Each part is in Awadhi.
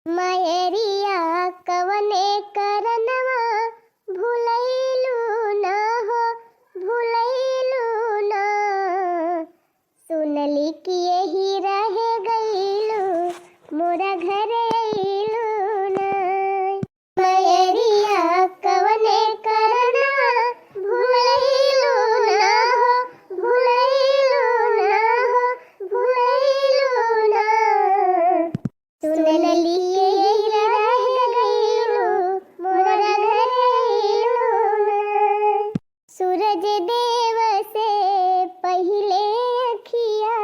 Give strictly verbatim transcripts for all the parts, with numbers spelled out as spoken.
मयरिया कवने करनवा भुलैलू ना हो, भुलैलू ना। सुनली कि यही रह गईलू, मोरा घर अइलू ना। मयरिया कवने करनवा भुलैलू ना हो, भुलैलू ना हो, भुलैलू ना। सुनली के रह गईलू, मोरा घर अइलू ना। सूरज देव से पहिले अखिया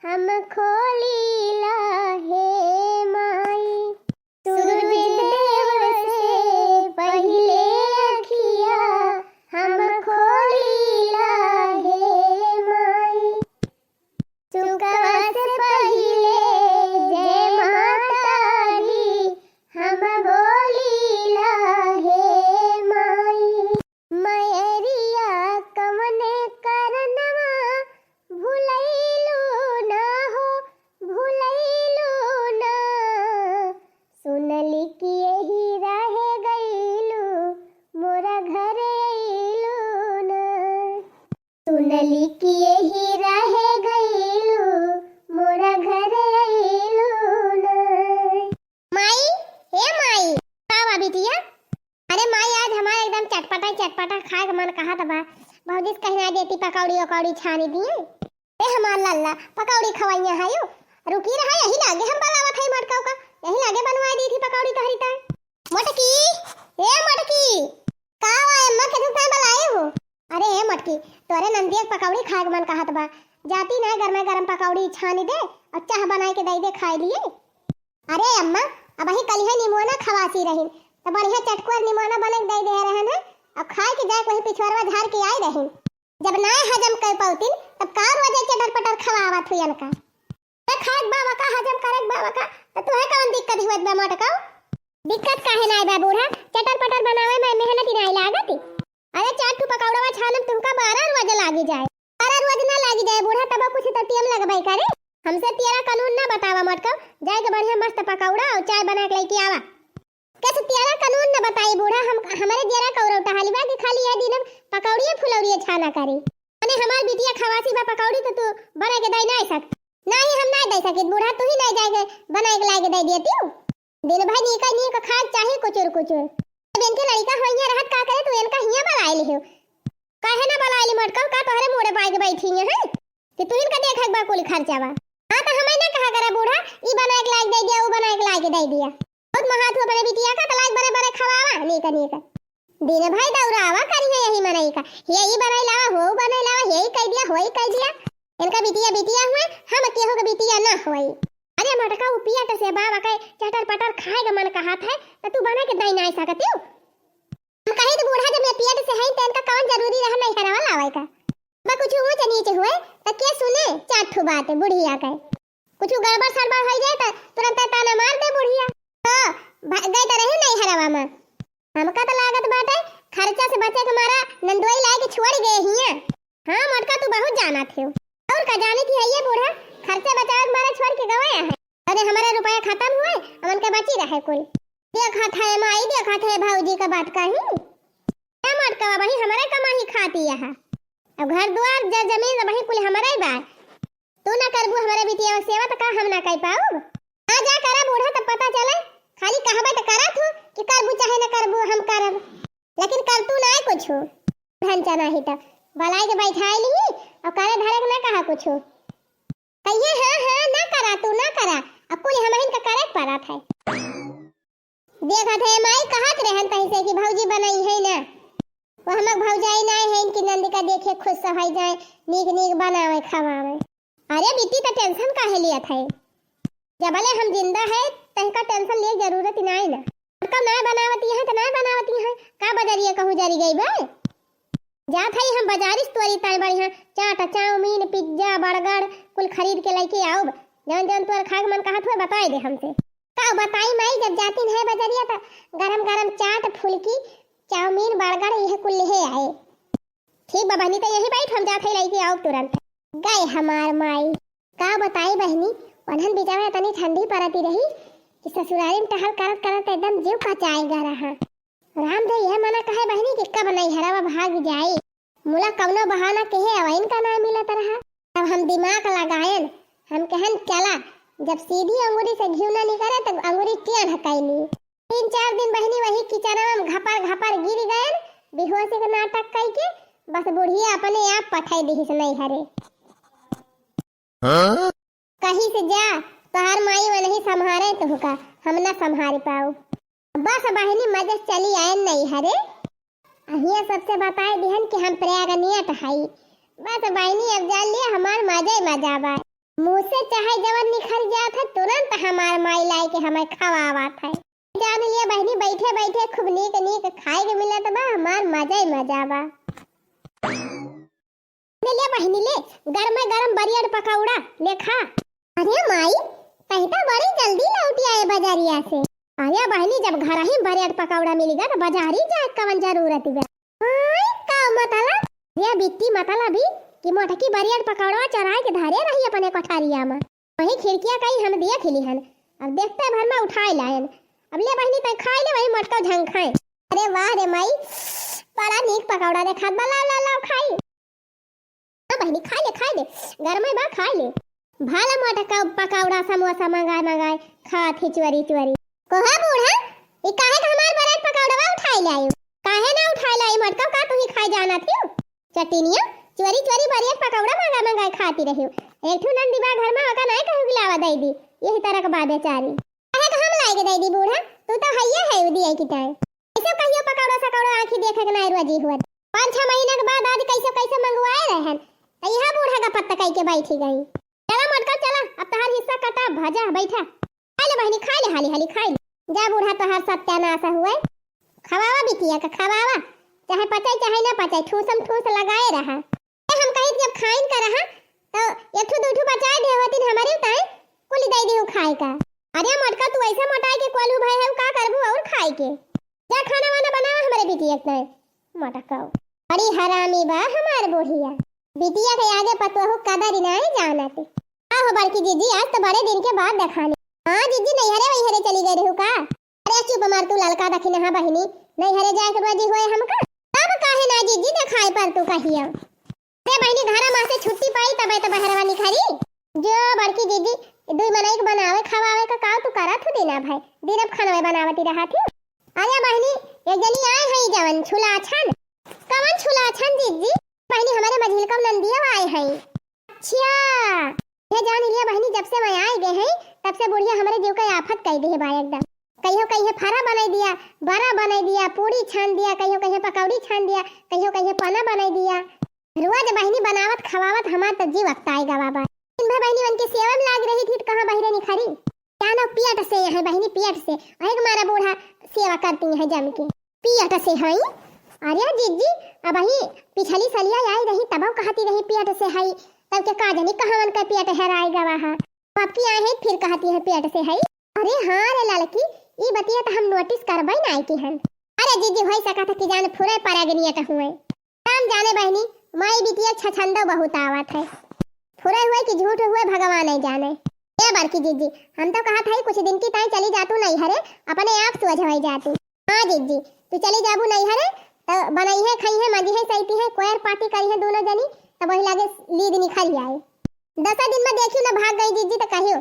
हम खोलीला हे माई। सूरज देव से पहिले अखिया हम खोलीला हे माई। सुकवा से पहिले जय माता दी हम बोलीला हे माई। मयरिया कवने करनवा भुलैलू ना हो, भुलैलू ना। सुनली कि यही रह गईलू, मोरा घर अइलू ना। सुनली कि यही रह गईलू, मोरा घर अइलू ना। माई, हे माई। का बा बिटिया? अरे माई, आज हमार एकदम चटपटा चटपटा खाए के मन कहत बा। भौजी से कहिन देती पकौड़ी उकौड़ी छानी दिए। ए हमार लल्ला, पकौड़ी खवइया है यू। रुकी रहा, यही लागे हम बनावत है मटका का। यही लागे बनवाए दी थी पकौड़ी तोहरी ताई। मोटकी, ए मोटकी। का हुआ अम्मा, केथू ताई बुलाए हो? अरे ए मोटकी, तोरे नंदिया के पकौड़ी खाए के मन कहत बा। जाती ना गरमा गरम पकौड़ी छानी दे और चाह बनाए के दे दे खाए लिए। अरे अम्मा, अबही कलिहे निमोना खवासी रहिन, त बढ़िया चटकुअर निमोना बने के दे दे रहन है, अब खाए के जाए वही पिछुआरवा झार के आए रहिन। जब नाय हजम कर पौतिन, तब का रोजे चटर पटर खवावत हुई इनका? त खाए के बाबा का, हजम करे के बाबा का, त तुहे कौन दिक्कत हुआ बा मोटका? दिक्कत काहे नाय बा बूढ़ा, चटर पटर बनावे में मेहनत ही नाय लागत। अरे चार ठो पकौड़वा छानम तुमका बारह रोज लागी जाए। बारह रोज ना लागी जाए बूढ़ा, तब कुछ तो टेम लगबे करे। हमसे तेरा कानून ना बतावा मोटका, जाए के बढ़िया मस्त पकौड़ा और चाय बना के लेके आवा। कैसे तेरा कानून ना बताई बूढ़ा, हम हमारे जरा कौरव टहाली बा कि खाली ये दिन पकौड़िए फुलौड़िए छाना करी। अने हमार बिटिया खवासी बा पकौड़ी तो तू बना के दे ना सक। नाही हम ना दे सकित बूढ़ा, तू ही ना जाए के बना के लाए के दे दिया तू। दिन भर नीका नीक खाए चाहे कुचुर कुचुर। अब इनके लड़का हो यहाँ रहत का करे, तू इनका हियाँ बुलाए लिहो। काहे ना बुलाए ली मोटका, का तोहरे मुड़े पाए के बैठी हैं, हैं? कि तू इनका देखे के बा कुल खर्चावा। हाँ तो हमें ना कहा करा बूढ़ा, ई बनाए के लायक दे दिया, वो बनाए के लायक दे दिया। बहुत महात हो अपने बिटिया का, तो लायक बने बने खवावा, नीका नीका। दिन भर दौरावा करी है यही मनई का, ये ई बनाई लावा, हो बनाई लावा, ये ई कह दिया, हो ई कह दिया। इनका बिटिया बिटिया हुए, हम केहू के बिटिया ना होई। अरे मोटका, उ पियट से बाबा के चटर पटर खाए के मन कहत है, त तू बना के दई नाय सकतिउ? हम कही त बूढ़ा, जब ये पियट से है, त इनका कौन जरूरी रहा नैहरवा लावे का? बा कुछ ऊंच नीच हुए, त के सुने चार ठो बात बुढ़िया के? कुछ गड़बड़ सड़बड़ हो जाए, त तुरंत ताना मार दे बुढ़िया। तो भाग गए त रहे नैहरवा में। हमका त लागत बाटे, खर्चा से बचे के मारा नंदोई लाए के छोड़ गए हिया। हाँ मोटका, तू बहुत जानत हो। और का जाने की है ये बूढ़ा, खर्चा बचावे के मारा छोड़ के गवाया है। अरे हमारा रुपया खत्म हुए, हमन के बची रहे कुल। देखत है माई, देखत है भौजी का बात कही। ए मोटका, वही हमारे कमाई खाती है। अब घर द्वार ज-, जमीन वही कुल हमारे ही बा। तू ना करबू हमारे बिटिया सेवा, त का हम ना कर पाऊब? आ जा करा बूढ़ा, तब पता चले। खाली कहबे त करा तू कि करबू चाहे ना करबू, हम करब, लेकिन कर तू ना कुछ। ढंचा नाही त बलाई के बैठाई ली और करे धरे के ना कहा कुछ। कहिए हाँ हाँ ना करा तू, ना करा। अब कुल हमहिन का करे के पड़त है। देखत है माई कहत रहन तही से कि भौजी बनाई है ना। वो हमक भौजाई ना है कि नंदी का देखे खुश हो जाए, नीक नीक बनावे खवावे। अरे बिट्टी, त टेंशन काहे लियत है? जबले हम जिंदा है, तहका टेंशन लिए जरूरत ही नाई ना। कब ना बनावती है, त ना बनावती है। का बजरिया कहूँ जरी गई बे? जात है हम बाजारी से तोरी ताई बढ़िया चाट, चाउमीन, पिज्जा, बर्गर कुल खरीद के लेके आउब। जौन जौन तोर खाए के मन कहत हुए बताई दे हमसे। का बताई माई, जब जाती है बजरिया त गरम गरम चाट, फुल्की, चाउमीन, बर्गर यह कुल ले आए। ठीक बा बहनी, त यही बैठ, हम जात है लेके आउब तुरंत। गए हमार माई। का बताई बहनी, ओनहन बिचारा इतनी ठंडी परती रही ई ससुरारी में टहल करत करत एकदम जीव कचाए गा रहा। राम दे यह मना कहे बहिनी कि कब नैहरवा भाग जाई। मुला कवनो बहाना केहे अवइन का ना मिलत रहा। तब हम दिमाग लगायन, हम कहन चला, जब सीधी अंगुरी से घिउ ना निकरे तब अंगुरी टेढ़ कैनी। तीन चार दिन बहिनी वही किचनवा में घपर घपर गिर गयन, बेहोशी के नाटक कइके, बस बुढ़िया अपने आप पठाई दिहिस नैहरे। हाँ? कहिस जा, तोहार माई वनही संभारे तोहका, हम ना संभारी पाऊ। बस बहिनी मजे से चली आयन नैहरे। अहिया सबसे बताए दिहन कि हम प्रेग्नेंट हई। बस बहिनी अब जान लिया हमार मजे मजा बा। मुँह से चाहे जवन निखर जात है, तुरंत हमार माई लाई के हमें खवावत है। जान लिया बहिनी, बैठे बैठे खूब नीक नीक खाए के मिलत बा, हमार मजे मजा बा। ले, ले बहिनी ले, गरमे गरम बरियड़ पकौड़ा ले खा। अरे माई, तही तो बड़ी जल्दी लौटी आए बजरिया से। अरे बहिनी, जब घरही बरियड़ पकौड़ा मिल गया तो बजारी जाए कवन जरूरत बा? हाय, का मतलब? ये बिट्टी मतलब ही कि मोटकी बरियड़ पकौड़ा चोराए के धरे रही अपने कोठरिया में। वही खिड़किया कई हम देख लिहन, अब देखते भर में उठाए लायन। अब ले बहिनी, तै खाए ले, वही मोटका झंखाए। अरे वाह रे माई, बड़ा नीक पकौड़ा देखात बा, लाओ, लाओ, लाओ, खाई। हाँ बहिनी, खाए ले, खाए ले, गरमे बा, खाए ले। भला मोटका पकौड़ा, समोसा मंगाए, मंगाए, खात ही चोरी, चोरी। कोहा बूढ़ा, ई काहे का हमार बरियड़ पकौड़वा उठाए लायो? काहे ना उठाए लाई मोटका, का तू ही खाए जाना थी? चटिनिया, चोरी, चोरी बरियड़ पकौड़ा मंगाए, मंगाए खाती रही। एक ठू नंदी बा घर में, ओका नाय कहू कि लावा दे दी, यही तरह का बा बेचारी। काहे का हम लाए के दे दी बूढ़ा, तू तो हइये है उदी आई की टाइम। ऐसे कहियो पकौड़ा सकौड़ा आँखी देखे के नाय रोजी हुआ। पाँच छह महीना के बाद आज कैसे कैसे मंगवाए रहन, तो यह बूढ़ा का पत्ता कई के बैठी गई। चला मोटका चला, अब तहार हिस्सा कटा, भजा, बैठा। खाए ले बहिनी, खाए ले, हाली हाली खाए ले। जा बूढ़ा, तोहार सत्यानाश हुए। खवावा बिटिया का, खवावा, चाहे पचाई चाहे ना पचाई, ठूसम ठूस लगाए रहा। ए, हम कही जब खाइन का रहा, तो एक ठू दू ठू बचाए दे होतिन हमरे उताए, कुल दे दिहु खाए का। अरे मोटका, तू ऐसे मोटाई के कोल्हू भय है, का करबू और खाए के? जा खाना वाना बनावा हमरे बिटिया के। मोटका बड़ी हरामी बा हमार बुढ़िया। बिटिया के आगे पतोहू कदर ही नाई जानत। का हो बड़की जीजी, आज तो बड़े दिन के बाद देखानी। हाँ जीजी, नैहरे वैहरे चली गई रहू का? अरे चुप मार तू ललका दखिनहा बहिनी, नैहरे जाए के रोजी होए हमका? तब काहे ना जीजी देखाए पर तू कहियो। अरे बहिनी, घरा मा से छुट्टी पाई तबे तो बहरवा निखरी। जो बड़की जीजी, दुई मनई के बनावे खवावे का काव तू करत हो दिना भर, दिन अब खानवे बनावती रहत हो। अरे बहिनी, एक जनी आए है जवन छुलाछन। कवन छुलाछन जीजी? बहिनी, हमरे मझिलका नंदिया आए है। अच्छा, ये जान लिया बहिनी, जब से मैं आए गए हैं, तब से बुढ़िया हमरे जीव का आफत कई देहे बा एकदम। कहियो कहियो फरा बनाई दिया, बरा बनाई दिया, पूड़ी छान दिया, कहियो कहियो पकौड़ी छान दिया, कहियो कहियो पना बनाई दिया। रोज बहिनी बनावत खवावत हमार त जीव अकताए गवा बा। दिन भर बहिनी उनके सेवा में लाग रही थी, त कहाँ बहिरे निखरी? जानो पियट से है बहिनी, पियट से। अहे के मारा बूढ़ा सेवा करती है जम के। पियट से हई? अरे जिज्जी, अबही पिछली सलिया आई रही, तबो कहती रही पियट से हई, तब के का जानी कहाँ उनका पियट हेराई गवा है। अब की आए हैं, फिर कहती है पियट से हई। अरे हाँ रे ललकी, ई बतिया त हम नोटिस करबे नाई की हन। अरे जिज्जी, होई सकत है कि जान फुरे परागनियत हुए। राम जाने बहिनी, माई बिटिया छछंदो बहुत आवत है। फुरे हुए कि झूठ हुए भगवान ही जाने। ए बड़की जिज्जी, हम तो कहत हई कुछ दिन की ताई चली जातू नैहरे, अपने आप सोझ होई जातू। हाँ जिज्जी, तू चली जाबू नैहरे, त बनइहे, खइहे, मजिहे, सैतिहे, कोयर पाती करिहे दोनों जनी, तब वही लागे लीद निखर आए। दसा दिन में देखियो ना भाग गई जिज्जी त कहियो।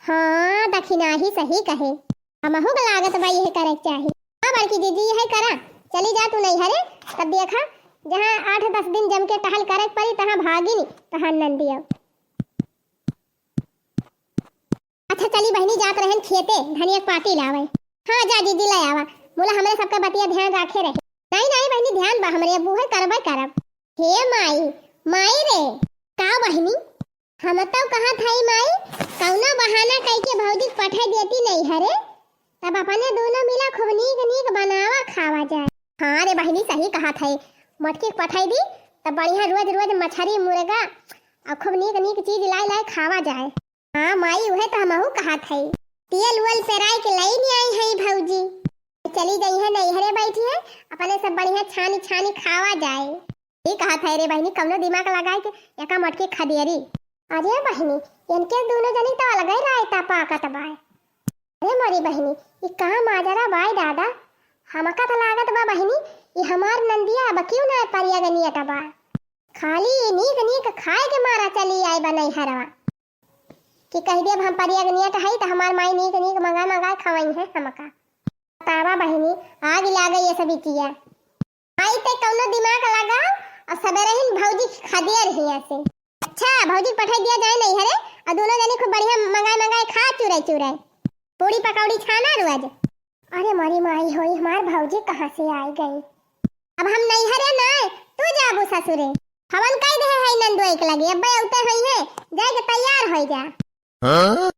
हाँ, दखिनाही सही कहे। हमहू के लागत बा यह करे के चाही। हाँ बड़की जिज्जी, यह करा, चली जा तू नैहरे, तब देखा जहाँ आठ दस दिन जम के टहल करे के पड़ी, तहाँ भागी नी, तहाँ नंदिया। अच्छा चली बहिनी, जात रहन खेते, धनिया के पाती लावे। हाँ जा जिज्जी, ले आवा, मुला हमरे सबके बतिया ध्यान राखे रहे। नहीं नहीं बहिनी, ध्यान बा हमरे, अब उहे करबे करब। हे माई, माई रे। का बहिनी? हम तो कहत हई माई, कौनो बहाना कई के भौजी के पठाई देती नैहरे, तब अपने दोनों मिला खूब नीक नीक बनावा खावा जाए। हाँ रे बहिनी, सही कहत है, मोटकी के पठाई दी, तब बढ़िया रोज रोज मछरी मुर्गा और खूब नीक नीक चीज लाई लाई खावा जाए। हाँ माई, उहे तो हमहू कहत है, तेल उल पेराई के लाई नहीं आई है भौजी, चली गई है नैहरे बैठी है, अपने सब बढ़िया छानी छानी खावा जाए। ई कहत है रे बहिनी, कौनो दिमाग लगाए के एका मोटकी खदेरी। अरे बहिनी, इनके दोनों जनी तो अलग ही रायता पाकत बाय। अरे मोरी बहिनी, ई का माजरा बाय दादा? हमका त लागत बा बहिनी, ई हमार नंदिया अब क्यों ना परियगनियत बा। खाली ई नीक नीक खाए के मारा चली आए बा नैहरवा। कि कह देब हम परियगनियत हई त हमार माई नीक नीक मंगा मंगा खवई है हमका। बतावा बहिनी, आग लागे ये सभी किया। आई ते कौनो दिमाग लगाओ और सबेरे ही भौजी के खा दिया रही ऐसे। अच्छा, भौजी के पठाई दिया जाए नैहरे और दोनों जनी खूब बढ़िया मंगाए मंगाए खा चुराए चुराए। पूड़ी पकौड़ी छाना रोज। अरे मोरी माई होई, हमार भौजी कहाँ से आई गई? अब हम नैहरे ना, तू जाबू ससुरे। हवन कह दे है नंदो एक लगे, अब्बे उतर होई है, जाए के तैयार होई जा। हाँ?